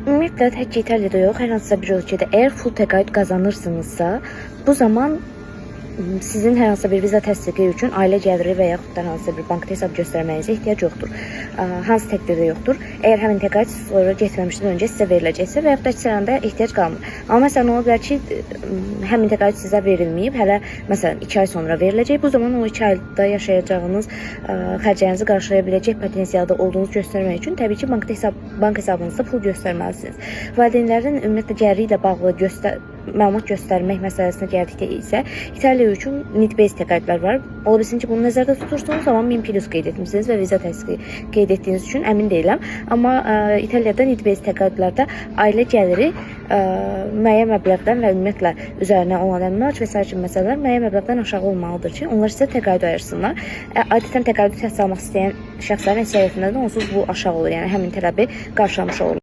Ümumiyyətlə, tək İtaliyada yox, hər hansısa bir ölkədə əgər full təqaüd qazanırsınızsa, bu zaman sizin hər hansısa bir viza təsdiqi üçün ailə gəliri və yaxud da hər hansısa bir bankda hesab göstərməyinizə ehtiyac yoxdur. Hansı təqdirdə yoxdur? Əgər həmin təqaüd sonra getməmişdən öncə sizə veriləcəksə və yaxud da heç anda ehtiyac qalmır. Amma məsələn, ola bilər ki, həmin təqaüd sizə verilməyib, hələ məsələn 2 ay sonra veriləcək. Bu zaman o 2 ayda yaşayacağınız xərclərinizi qarşılaya biləcək potensialda olduğunuzu göstərmək üçün təbii ki, bankda hesab bank hesabınızda pul göstərməlisiniz. Valideynlərin ümumiyyətlə gəliri ilə bağlı məlumat göstərmək məsələsinə gəldikdə isə İtaliya üçün need-based təqaüdlər var. Ola bilsin ki, bunu nəzərdə tutursunuz, amma 1000 plus qeyd etmisiniz və viza təsdiqi qeyd etdiyiniz üçün əmin deyiləm. Amma İtaliyada need-based təqaüdlərdə ailə gəliri müəyyən məbləğdən və ümumiyyətlə üzərinə olan əmlak və sair kimi məsələlər müəyyən məbləğdən aşağı olmalıdır ki, onlar sizə təqaüd ayırsınlar. Adətən təqaüdü təhsil almaq istəyən şəxslərin əksəriyyətində də onsuz bu aşağı olur. Yəni həmin tələbi qarşılamış olurlar.